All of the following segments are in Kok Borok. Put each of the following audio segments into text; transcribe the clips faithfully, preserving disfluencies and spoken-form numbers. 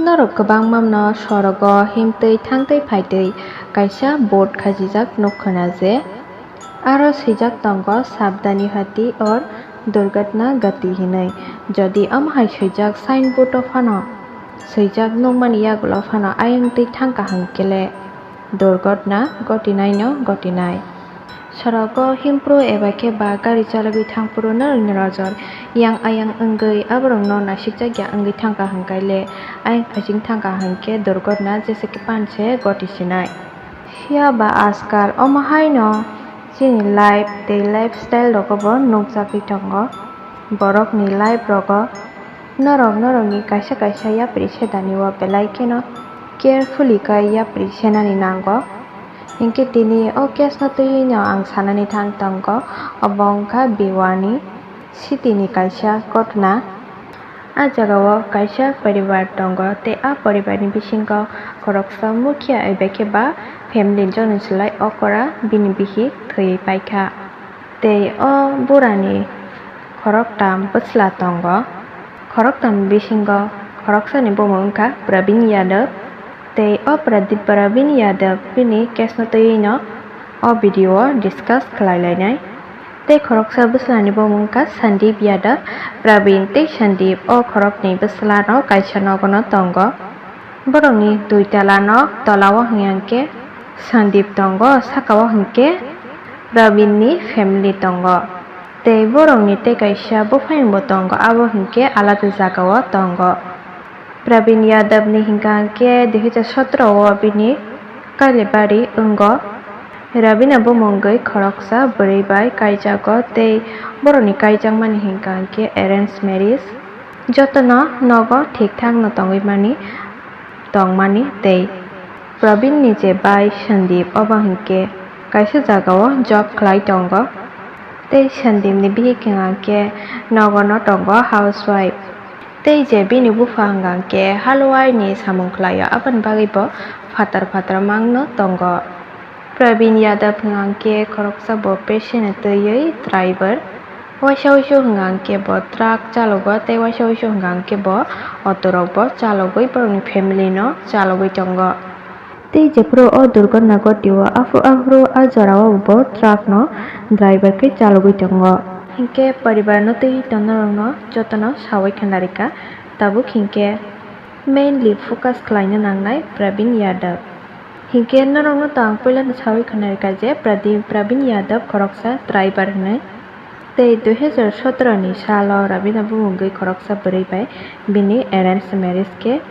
Norok kwbangma no sorogo himtwi thangtwi phaitwi kaisa board khachijak nukkhwna je aro swijak tongo, "Sabdani hati aur durgatna gati" hinwi. Jodi omo hai swijak signboard o phano swijak nukmani yagulo phano ayang twi thangkha hwnkhe le durgotna gotinaino gotinai. Sorogo himpru eba khe ba gari chalogwi thangphuru norokni nojor yang ayang wngwi aborokno naisikjakya wngwi thangkha hwnkhe le ayang phaising thangkha hwnkhe durgotna jesa khe panse gotisinai. Phiya ba ajkal omo haino chini life tei lifestyle rogo bo nukjagwi tongo. Borokni life rogo norok norokni kaisa kaisa yapri sedani o belai kheno carefully khe yapri senani nango. Hinkhe tini o case no twiwi no ang sanani thang tongo, obo wngkha Bhiwani city ni kaisa ghotna. A jagao kaisa poribar tongo tei a poribarni bisingo khoroksa mukhiya eba khe ba family jono se lai okora bini bihik thwiwi paikha. Tei o burani khoroktam bwsla tongo. Khoroktam bisingo khoroksani bumung wngkha Pravin Yadav. Tei o Pradip Pravin Yadav bini case no twiwi no o video o discuss khlai lainai. Tei khoroksa bwslani bumung wngkha Sandeep Yadav. Pravin tei Sandeep o khoroknwi bwslano kaisa nogono tongo. Borokni dui tala nok, tolao hwnkhe Sandeep tongo, sakao hwnkhe Pravinni family tongo. Tei borokni tei kaisa buphayungbo tongo, abo hwnkhe alada jagao tongo. Pravin Yadavni hwnkha hwnkhe dui hazar sotro o bini Kailabari wngo. Ravina bumungwi khoroksa bwrwi bai kaijago tei borokni kaijakmani hwnkha hwnkhe arrange marriage. Jotono nogo thik thak no tongwi mani, tongmani tei Pravinni je bai Sandeep, obo hwnkhe kaisa jagao job khlai tongo. Tei Sandeepni bihik hwnkha khe nogono tongo, housewife. Tei je bini bupha hwnkha khe haluaini samung khlaio, aboni bagwi bo phatar phatar mangno tongo. Pravin Yadav hwnkha khe khoroksa bo patient twiwi driver. Waisa waisa hwnkha khe bo truck chalogo tei waisa waisa hwnkha khe bo auto rok bo chalogwi borokni family no chalogwi tongo. Tei jephuru o durgotna gotio, aphuru aphuru a jorao bo truck no driver khe chalogwi tongo. Hinkhe poribar no tei tongnarokno jotono sawi khanarikha, tabuk hinkhe mainly focus khlaina nangnai Pravin Yadav. Hinkhe norokno to ang puilano sawi khanarikha je Pradi-, Pravin Yadav khoroksa driver hinwi. Tei dui hazar sotro ni salo Ravina bumungwi khoroksa bwrwi bai bini arrange marriage khe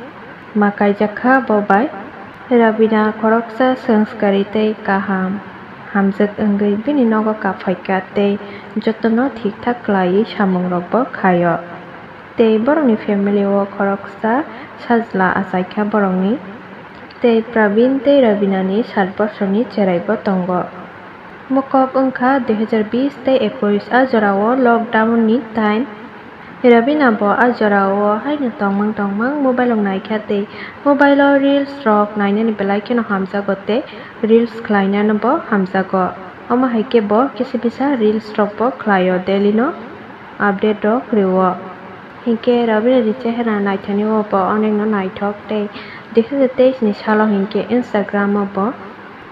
ma kaijak kha bo bai. Ravina khoroksa sanskari tei kaham hamjak wngwi bini nogo kaphaikha tei jotono thik thak khlaiwi samungrokbo khaio. Tei borokni family o khoroksa sajla achaikha borokni. Tei Pravin tei Ravina ni sat bosorni cheraibo tongo. Mokok wngkha dui hazar bis tei ekush a jorao lockdown ni time. Ravina bo a jorao haino tongmang tongmang mobile rok naikha tei mobile o reels rok nainani belai kheno hamjago tei reels khlainano bo hamjago. Omo hai khe bo kisa kisa reels rok bo khlaio daily no update rok rwo. Hinkhe Ravina ni chehra naithani o bo onekno naithok tei dui hazar teis ni salo hinkhe Instagram o bo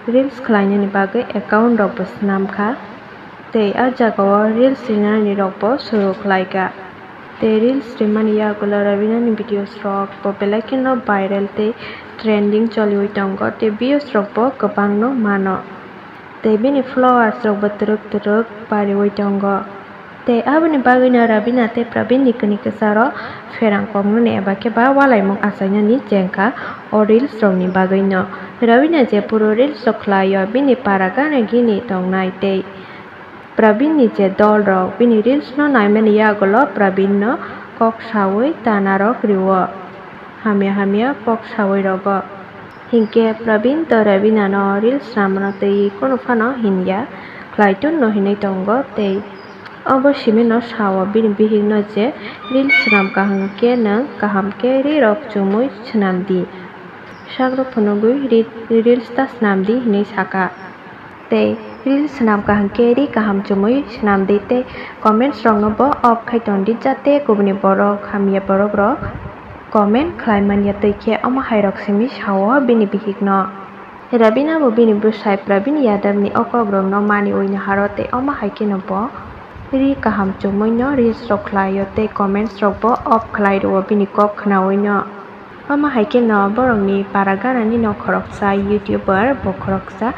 reels khlainani bagwi account rok bo swnam kha tei a jagao reels rinani rok bo suru khlai kha. Tei reels rimani yagulo Ravina ni videos rok bo belai kheno viral tei trending choliwi tongo tei views rok bo kwbangno mano. Tei bini followers rok bo twrwk twrwk bariwi tongo. Tei aboni bagwino Ravina tei Pravin ni kwnwi kwcharo pherang koknani eba khe ba walaimung achainani chengkha o reels rokni bagwino. Ravina jephuru reels rok khlaio, bini para gana gini tongnai tei Pravin ni je dol rok bini reels no naimani yagulo Pravin no kok sawi tana rok rwo, hamya hamya kok sawi rogo. Hinkhe Pravin to Ravina no reels swnamano twi kunu phano hinya khlai tun no hinwi tongo tei obo simi no sao bini bihik no je reels swnam kaham khe nwng kaham khe ri rok chumui swnam di, sak rok phunugwi ri-, reels ta swnam di hinwi saka. Tei reels swnam kaham khe ri kaham chumui swnam di tei comments rok no bo off khai ton di jate kubuni borok hamya borok rok comment khlai manya twi khe omo hai rok simi sao bini bihik no. Rabina bo bini bwsai Pravin Yadav ni o kok rok no mani ui naharo tei omo hai kheno bo ri kaham chumui no reels rok khlai o tei comments rok bo off khlai rwo bini kok khnaui no. Omo hai kheno borok ni para gana ni no khoroksa youtuber bo khoroksa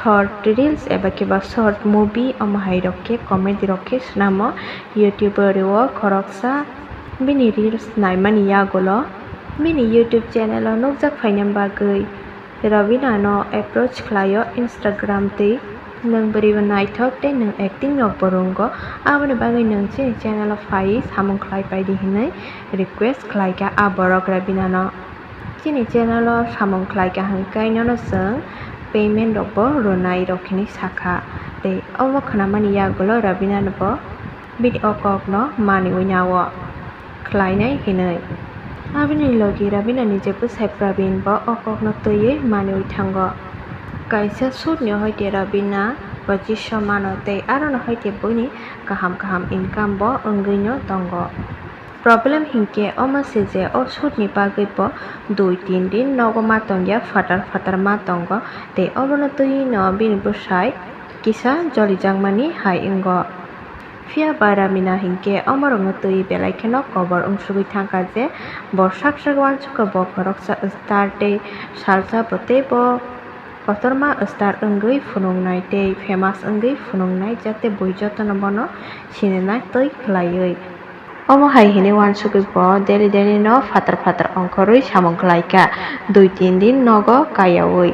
short reels eba khe ba short movie omo hai rok khe comedy rok khe swnamo youtuber o khoroksa bini reels naimani yagulo bini YouTube channel o nukjak phaina bagwi Rabina no approach khlai o Instagram twi. Nwng bwrwi bo naithok tei nwng acting rok bo rwngo, aboni bagwi nwng chini channel o phai samung khlai paidi hinwi request khlai kha a borok Rabina no. Chini channel o samung khlai kha hwnkhe nono chwng payment rok bo rwnai rok hinwi sakha tei omo khwnamani yagulo Rabina no bo bini o kok no maniwi nao khlainai hinwi. Aboni logi Rabina ni je bwsai Pravin bo o kok no twiwi maniwi thango. Kaisa shoot ni hoite Rabina pochisho mano tei aro no hoite buini kaham kaham income bo wngwi no tongo. Problem hinkhe omo se je o shoot ni bagwi bo dui tin din nogo ma tongya, phatar phatar ma tongo tei obono twiwi no bini bwsai kisa jolijakmani hai wngo. Phiya ba Rabina hinkhe omorokno twi belai kheno kobor wngsugwi thangkha je bo sak sak uansukha bo khoroksa star tei salsa bo tei bo kotorma star wngwi phunuknai tei famous wngwi phunuknai, jate bui jotono bono sinina twi khlaiwi. Omo hai hinwi uansugwi bo daily daily no phatar phatar ongkhorwi samung khlaikha, dui tin din nogo kayaui.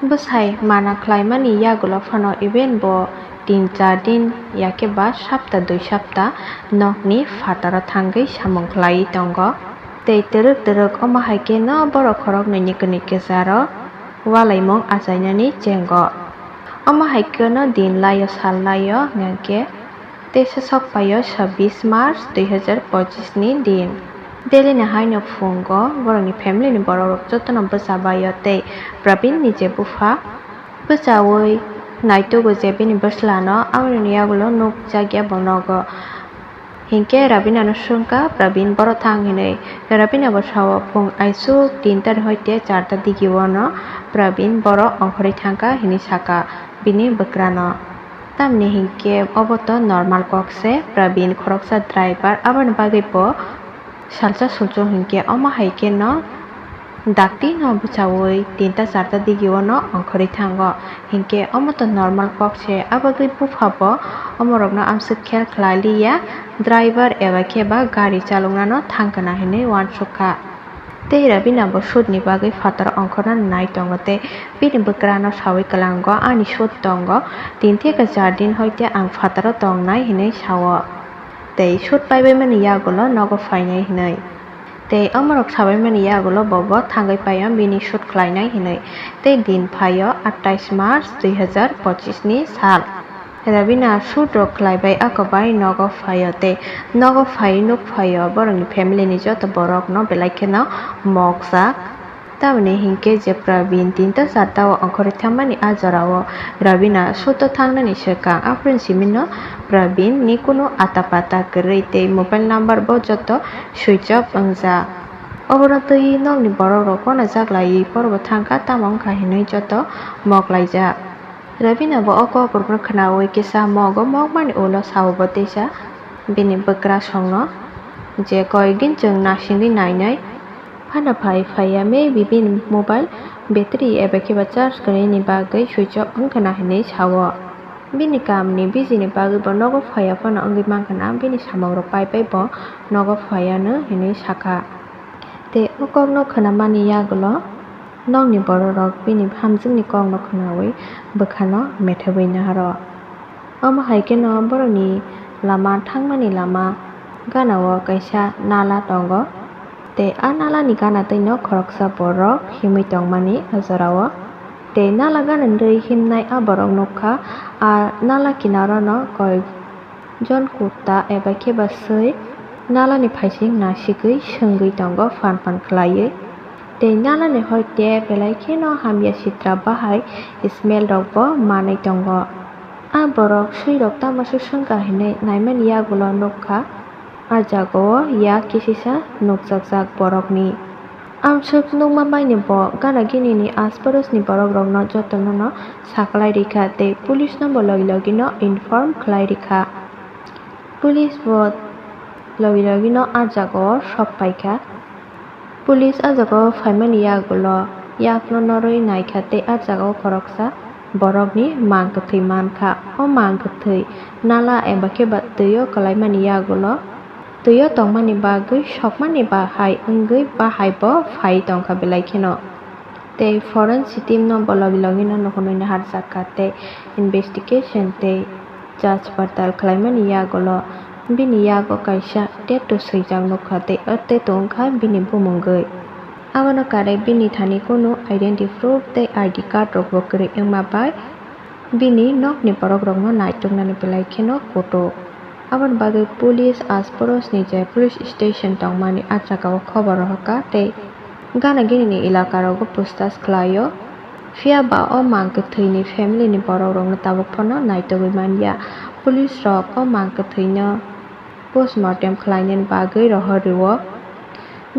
Bwsai mana khlaimani yagulo phano even bo tin char din yakhe ba sapta dui sapta nokni phataro thangwi samung khlaiwi tongo. Tei twrwk twrwk omo hai khe no borok khoroknwi ni kwnwi kwcharo walaimung achainani chengo. Omo hai khe no din laio sal laio hwnkhe teisa sok paio sabbish March dui hazar pochisni din. Delhi ni haino phungo borokni family ni borok rok jotono bwcha baio tei Pravin ni je bupha bwchaui naitugo je bini bwslano, aboni yagulo nukjakya bo nogo. Hinkhe Rabina no swngkha Pravin boro thang hinwi. Rabina bo sao phung aisuk tinta ni hoite charta digio no Pravin boro ongkhorwi thangkha hinwi sakha bini bwkrano. Tamni hinkhe obo to normal kok se, Pravin khoroksa driver, aboni bagwi bo salsa sulchung hinkhe omo hai khe no dakti no bwchaui tinta charta digio no ongkhorwi thango. Hinkhe omo to normal kok se, abagwi bupha bo omorokno amswk khel khlai liya, driver eba khe ba gari chaloknano thang kana hinwi uansukha. Tei Rabina bo shoot ni bagwi phataro ongkhorna nai tongo tei bini bwkrano saui kwlango, "Ani shoot tongo, tin theke char din hoite ang phataro tongnai," hinwi sao. Tei shoot paibaimani yagulo nogo phainai hinwi. Tei omorok sabaimani yagulo bobo thangwi paio bini shoot khlainai hinwi. Tei din phaio atais March dui hazar pochisni sal. Rabina shoot rok khlaibai ako bai nogo phaio tei nogo phaiwi nuk phaio borokni family ni joto borokno belai kheno mokjak. Tamoni hinkhe je Pravin tinta charta o ongkhorwi thangmani a jorao Rabina shoot o thangnani swkang aphuru simino Pravin ni kunu ata pata kwrwi tei mobile number bo joto switch off wngjak. Obono twi nokni borok rok pono jak laiwi porobo thangkha, tamo wngkha hinwi joto mok laijak. Rabina bo o kok rokno khnaui kisa mogo mokmani ulo sao bo teisa bini bwkrasongno je koyekdin chwng nasingwi nainai phano phai phaiya, maybe bini mobile battery eba khe ba charge kwrwini bagwi switch off wngkha na hinwi sao. Bini kamni busy ni bagwi bo nogo phaiya phano wngwi mankha na, bini samung rok pai pai bo nogo phaiya no hinwi sakha. Tei o kokno khwnamani yagulo nokni bororok bini hamjakni kokno khwnaui bwkhano methebwi naharo. Omo hai kheno borokni lama thangmani lama ganao kaisa nala tongo. Tei a nalani gana twino khoroksa borok himwi tongmani o jorao. Tei nala gana dwi himnai a borok nukha, a nala kinaro no koi jon kutta eba khe ba swi nalani phaising nasigwi swngwi tongo phan phan khlaiwi. Tei nalani hoite belai kheno hamya sitra bahai smell rokbo manwi tongo. A borok swi rok tamo se swngkha hinwi naimani yagulo nukha. Ah jagao yak kisisa nukjakjak borokni. Amswk nukma baino bo gana ginini asparosni borokrokno jotono no saklai rikha tei police no bo logi logi no inform khlai rikha. Police bo logi logi no ah jagao sok paikha. Police ah jagao phaimani yagulo yakno norwi naikha tei ah jagao khoroksa borokni mang kwthwi mankha. O mang kwthwi nala eba khe ba twio kwlaimani yagulo twio tongmani bagwi sokmani bahai wngwi bahai bo phai tongkha belai kheno. Tei forensic team no bo logi logi no nukhunwi naharjakha tei investigation tei jach partal khlaimani yagulo bini yago kaisa tattoo swijak nukha tei o tattoo wngkha bini bumungwi. Abono karwi bini thani kunu identity proof tei I D card rokbo kwrwi wngma bai bini nokni borokrokno naituknani belai kheno kutuk. Aboni bagwi police asparosni je police station tongmani ah jagao khobor rohorkha tei gana ginini elakarogo puchtas khlaio. Phiya ba o mang kwthwini family ni borokrokno tabuk phano naitugwi manya. Police rok o mang kwthwino postmortem khlainani bagwi rohor rwo.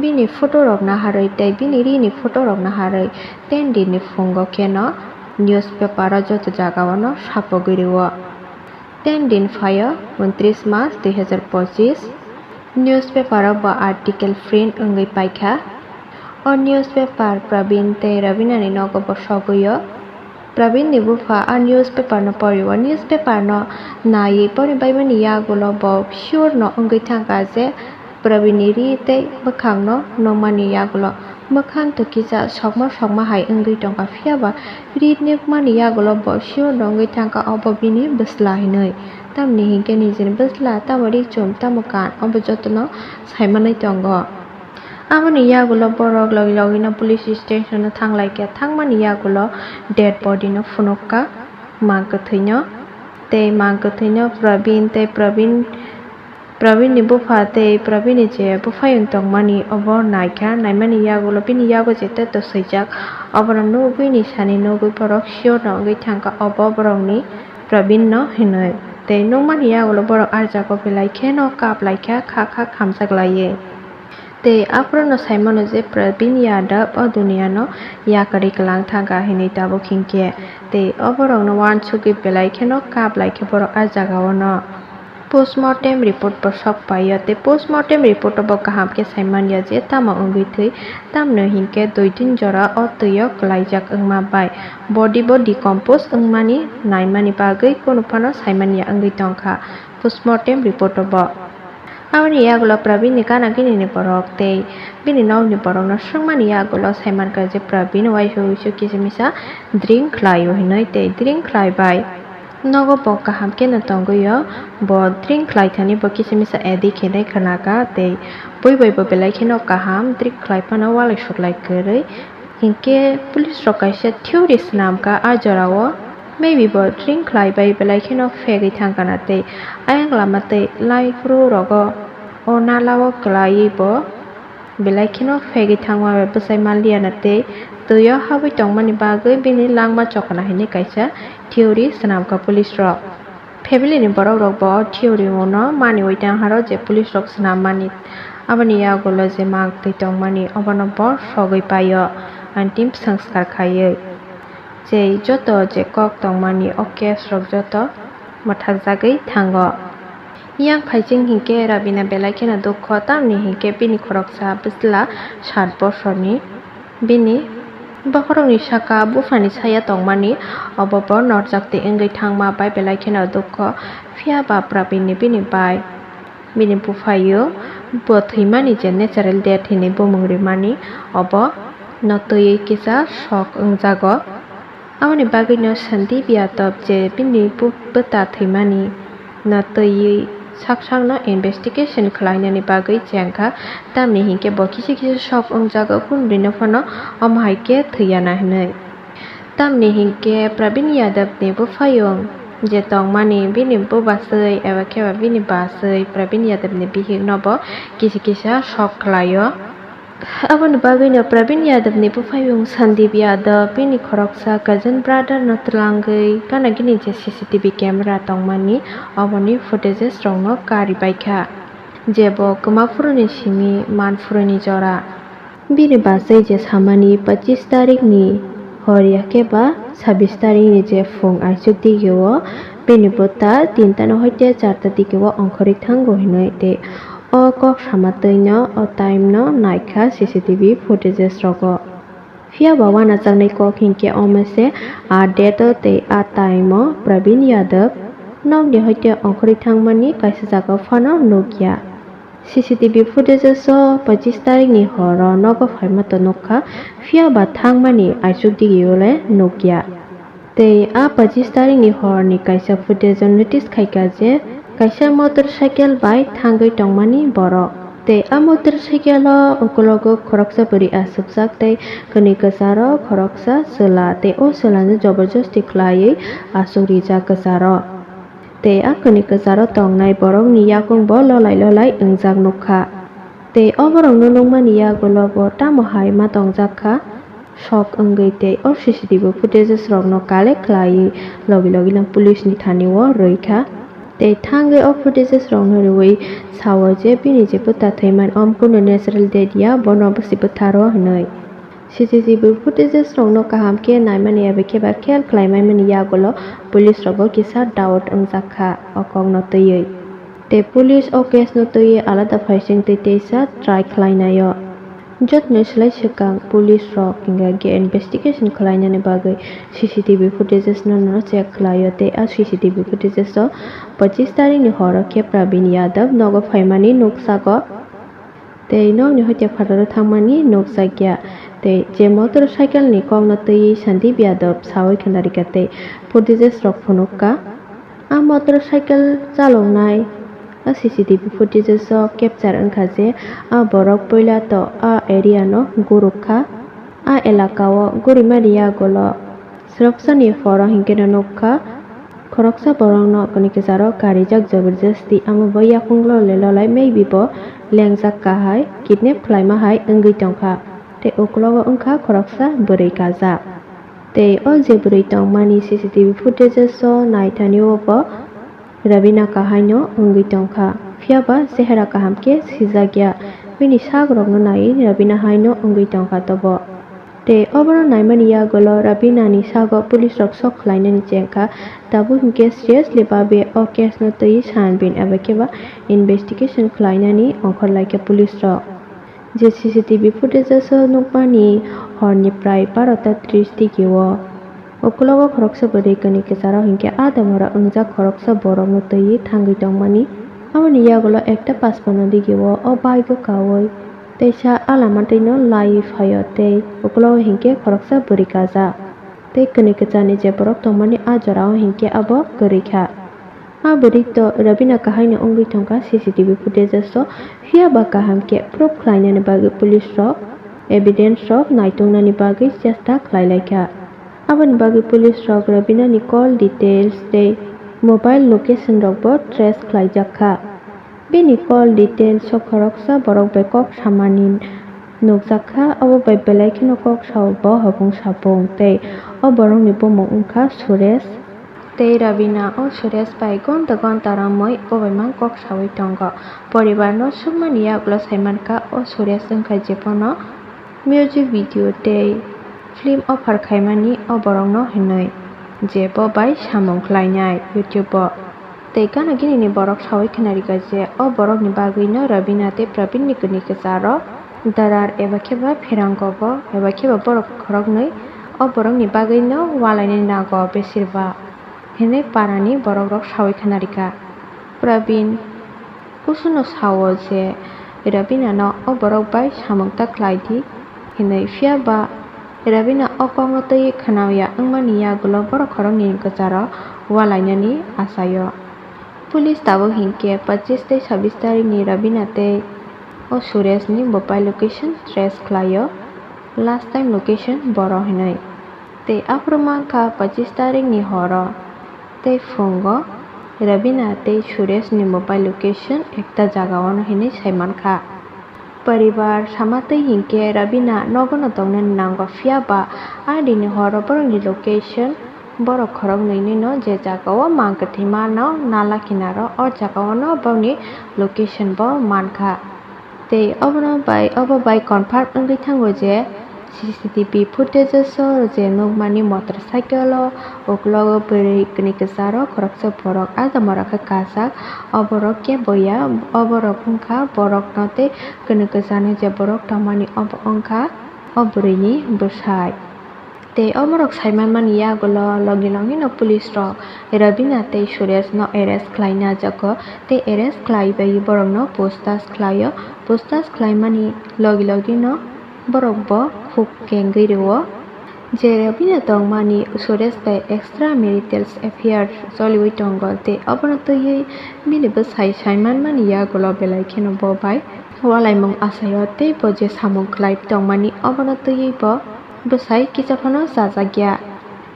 Bini photo rok naharwi tei bini rini photo rok naharwi ten din ni phungo kheno newspaper o joto jagao no sapogwi rwo. Ten din phaio, untris March dui hazar pochis, newspaper o bo article print wngwi paikha. O newspaper Pravin tei Ravina ni nogo bo sogwio. Pravin ni bupha a newspaper no porio. Newspaper no naiwi pori baimani yagulo bo sure no wngwi thangkha je Pravin ni ri tei bwkhang no nukmani yagulo bwkhang to kisa sokma sokma hai wngwi tongkha, phiya ba ri nukmani yagulo bo sure no wngwi thangkha obo bini bwsla hinwi. Tamni hinkhe nijini bwsla tamo ri chum tamo kan obo jotono saimanwi tongo. Aboni yagulo borok logi logi no police station o thanglaikha, thangmani yagulo dead body no phunukha mang kwthwino tei mang kwthwino Pravin tei Pravin Pravin ni bupha tei Pravin ni je buphayung tongmani obo naikha, naimani yagulo bini yago je tattoo swijak obono nugwi ni sani nugwi borok sure no wngwi thangkha obo borokni Pravin no hinwi. Tei nukmani yagulo borok ah jagao belai kheno kap laikha, kha kha khamjak laiwi. Tei aphuru no saimano je Pravin Yadav o duniya no yakarwi kwlang thangkha hinwi tabuk hinkhe. Tei oborok no uansukgwi belai kheno kap laikha borok ah jagao no. Postmortem report bo sok paio tei postmortem report o bo kaham khe saimanya je tamo wngwi thwi, tamno hinkhe dui tin jora o twi o kwlaijak wngma bai body bo decompose wngmani naimani bagwi kunu phano saimanya wngwi tongkha postmortem report o bo. Aboni yagulo Pravin ni gana gini ni borok tei bini nok ni borok no swngmani yagulo saimankha je Pravin uaisa uisu kisa misa drink khlai o hinwi tei drink khlai bai. Nogo bo kaham khe no tongwi o, bo drink khlai thani bo kisa misa addict hinwi khwnakha tei bui bai bo belai kheno kaham drink khlai phano walai suklai kwrwi. Hinkhe police rok kaisa theory swnamkha ah jorao, maybe bo drink khlai bai belai kheno phegwi thangkha na tei ayang lama tei lai phuru rogo o nala o kwlaiwi bo belai kheno phegwi thangma bai bwsai manliya na tei twi o habwi tongmani bagwi bini langma chokna hinwi kaisa theory swnamkha police rok. Family ni borok rok bo theory no maniwi tang haro je police rok swnam mani. Aboni yagulo je mang twi tongmani obono bo sogwi paio antim sanskar khaiwi. Je joto je kok tongmani o case rok joto mwthakjagwi thango. Yang phaiching hinkhe Rabina belai kheno dukho, tamni hinkhe bini khoroksa bwsla sat bosorni. Bini bokhorokni saka buphani saya tongmani obo bo norjak twi wngwi thangma bai belai kheno dukho. Phiya ba Pravin ni bini bai, bini buphaio bo thwimani je natural death hinwi bumung rimani obo no twiwi kisa sok wngjago. Aboni bagwino Sandeep Yadav je bini bu-, bwta thwimani no twiwi sak sakno investigation khlainani bagwi chengkha, tamni hinkhe bo kisa kisa sok wngjago, kunurino phano omo hai khe thwiya na hinwi. Tamni hinkhe Pravin Yadav ni buphayung je tongmani bini bubaswi eba khe ba bini baswi Pravin Yadav ni bihik no bo kisa kisa sok khlaio. Aboni bagwino Pravin Yadav ni buphayung Sandeep Yadav bini khoroksa cousin brother no twlangwi gana gini je C C T V camera tongmani oboni footages rokno karibaikha. Jebo kwmaphuruni simi manphuruni jora. Bini bachai je samani pachis tarikni hor ya khe ba sabis tarikni je phung aisuk digio bini bwta tinta no hoite charta digio ongkhorwi thango hinwi tei o kok sama twino o time no naikha C C T V footages rogo. Phiya ba uanachaknai kok hinkhe omo se a date o tei a time o Pravin Yadav nokni hoite ongkhorwi thangmani kaisa jaga phano nukya. C C T V footages o pachis tarikni horo nogo phaima to nukha, phiya ba thangmani aisuk digio le nukya. Tei a pachis tarikni horni kaisa footage o notice khaikha je kaisa motorcycle bai thangwi tongmani borok. Tei a motorcycle o ukulogo khoroksa bwrwi asukjak tei kwnwi kwcharo khoroksa chwla tei o chwlano joborjosti khlaiwi asuk rijak kwcharo. Tei a kwnwi kwcharo tongnai borokni yakungbo lolai lolai wngjak nukha. Tei o borokno nukmani yagulo bo tamo hai ma tongjak kha. Shock wngwi tei o C C T V footages rokno collect khlaiwi logi logi no police ni thani o rwi kha. Tei thangwi o footages rokno rwui sao je bini je bwta thwimani omo kunu natural death ya, bono bwsi bwtharo hinwi. C C T V footages rokno kaham khe naimani eba khe ba khel khlai maimani yagulo police rokbo kisa doubt wngjak kha o kokno twiwi. Tei police o case no twiwi alada phaising tei teisa try khlainaio. Jotoni slai swkang police rok hinkhe investigation khlainani bagwi C C T V footages no no check khlaio tei a C C T V footages o pachis tarikni horo khe Pravin Yadav nogo phaimani nukjago. Tei nokni hoite phataro thangmani nukjakya. Tei je motorcycle ni kokno twiwi Sandeep Yadav sawi khnarikha tei footages rok phunukha. A motorcycle chaloknai a C C T V footages o capture wngkha je a borok puila to a area no gurukha. A elaka o gurimani yagulo Sroksa ni phoro hinkhe no nukha, khoroksa borokno kwnwi kwcharo karijak joborjosti, amo bo yakung lole lolai maybe bo lengjak kahai, kidnap khlaima hai wngwi tongkha, tei ukulogo wngkha khoroksa bwrwi kajak. Tei o je bwrwi tongmani C C T V footages o naithani o bo Rabina kahaino wngwi tongkha, phiya ba chehera kaham khe sijak ya. Bini sak rokno naiwi Rabina haino wngwi tongkha tobo. Tei obono naimani yagulo Rabina ni sago police rok sok khlainani chengkha, tabuk hinkhe seriously babe o case no twiwi sanbin eba khe ba investigation khlainani ongkhor laikha police rok. Je C C T V footages o nukmani horni prai barota tris digi o. Ukulogo khoroksa bwrwi kwnwi kwcharo hinkhe a damora wngjak khoroksa borokno twiwi thangwi tongmani. Aboni yagulo ekta paspano digi o, o bike o kaui teisa a lama twino laiwi phaio tei ukulogo hinkhe khoroksa bwrwi kajak. Tei kwnwi kwcharni je borok tongmani a jorao hinkhe abo kwrwi kha. A bwrwi to Rabina kahaino wngwi tongkha C C T V footages o, phiya ba kaham khe proof khlainani bagwi police rok evidence rok naitungnani bagwi chesta khlai lai kha. Aboni bagwi police rok Rabina ni call details tei mobile location rok bo trace khlaijak kha. Bini call details o khoroksa borok bai kok samani nukjak kha, abo bai belai kheno kok sao bo hopung sapung tei o borokni bumung wngkha Suresh. Tei Rabina o Suresh bai gonta gonta romwi obaimang kok saui tongo. Poribar no sukmani yagulo saimankha o Suresh wngkha jephano music video tei film offer khaimani o borokno hinwi, je bo bai samung khlainai YouTube o. Tei gana gini ni borok saui khnarikha je o borokni bagwino Rabina tei Pravin ni kwnwi kwcharo darar eba khe ba pherang kogo eba khe ba borok khoroknwi o borokni bagwino walainani nango besir ba hinwi parani borok rok saui khnarikha. Pravin kusuno sao je Rabina no o borok bai samung ta khlai di hinwi, phiya ba Rabina o kokno twiwi khwnao ya wngmani yagulo borok khoroknwi ni kwcharo walainani achaio. Police tabuk hinkhe pachis tei sabis tarikni Rabina tei o Sureshni mobile location trace khlaio, last time location boro hinwi. Tei aphuru mankha pachis tarikni horo tei phungo Rabina tei Sureshni mobile location ekta jagaono hinwi saimankha. Poribar sama twi hinkhe Rabina nogono tongnani nango, phiya ba a dini horo borokni location Borok khoroknwini no je jagao mang kwthwima no nala kinaro o jagao no bokni location bo mankha. Tei obono bai, obo bai confirm wngwi thango je C C T V footage o je nukmani motorcycle o uklogo bwrwi kwnwi kwcharo khoroksa borok ah jora khe kajak. O borok kebo ya, o borok wngkha borokno tei kwnwi kwcharni je borok tongmani obo wngkha o bwrwini bwsai. Tei oborok saimanmani yagulo logi logino police rok Rabina tei Suresh no arrest khlaina jago tei arrest khlaiwi borokno puchtas khlaio. Puchtas khlaimani logi logino borok bo khuk kengwi rwo. Je Rabina tongmani Suresh bai extra marital affair choliwi tongo tei obono twiwi bini bwsai saimanmani yagulo belai kheno bo bai walaimung achaio tei bo je samung khlai tongmani obono twiwi bo bwsai kisa phano chajakya.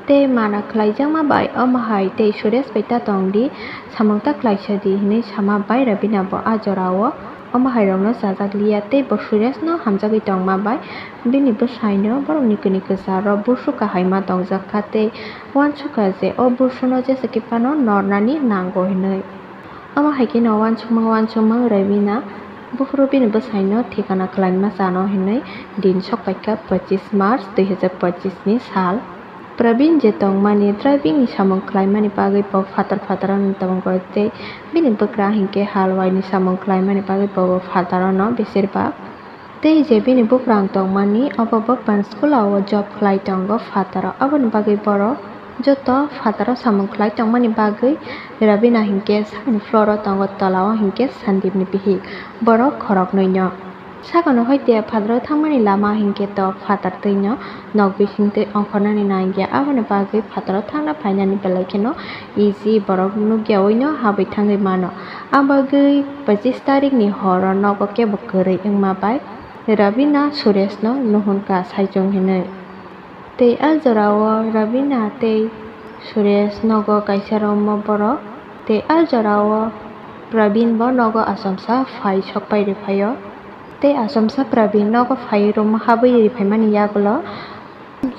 Tei mana khlaijakma bai omo hai tei Suresh bai ta tong di, samung ta khlaisa di hinwi sama bai Rabina bo ah jorao omo hai rokno chajak liya tei bo Suresh no hamjagwi tongma bai bini bwsai no borokni kwnwi kwcharo busu kahai ma tongjak kha tei uansukha je o busuno jesa khe phano nornani nango hinwi. Omo hai kheno uansukmung uansukmung Rabina buphuru bini bwsaino thikana khlaima chano hinwi din sokpaikha pachis March dui hazar pachis ni sal. Pravin je tongmani driving ni samung khlaimani bagwi bo phatar phatar wngwi tongo tei bini bwkra hinkhe halwai ni samung khlaimani bagwi bo phatar ono besir bak. Tei je bini buprang tongmani, obo bo Panchkula o job khlai tongo phataro. Aboni bagwi borok joto phataro samung khlai tongmani bagwi Rabina hinkhe sakni floor o tongo, tola o hinkhe Sandip ni bihik. Borok khoroknwi no. Sakano hoite phataro thangmani lama hinkhe to phatar twi no nok bising twi ongkhornani nangya. Aboni bagwi phataro thangna phainani belai kheno easy, borok nukya ui no habwi thangwi mano. Ang bagwi pachis tarik ni horo nogo kebo kwrwi wngma bai Rabina Suresh no nuhun ka saichung hinwi. Tei ah jorao Rabina tei Suresh nogo kaisa room o borok. Tei ah jorao Pravin bo nogo achomsa phai sokpai riphaio. Tei achomsa Pravin nogo phai room o habwi riphaimani yagulo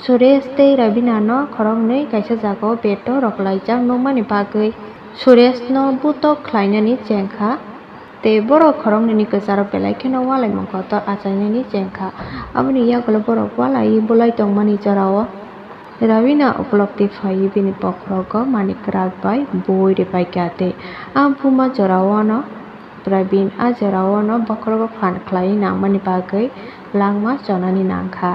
Suresh tei Rabina no khoroknwi kaisa jagao bed o rwklaijak nukmani bagwi Suresh no butok khlainani chengkha. Tei borok khoroknwini kwcharo belai kheno walaimung kotor achainani chengkha. Aboni yagulo borok walaiwi bulai tongmani jorao Rabina ukolog twi phaiwi bini bokhorogo manwi kwrak bai bui rwbaikha tei a buma jorao no Pravin a jorao no bokhorogo phan khlaiwi nangmani bagwi langma chonani nangkha.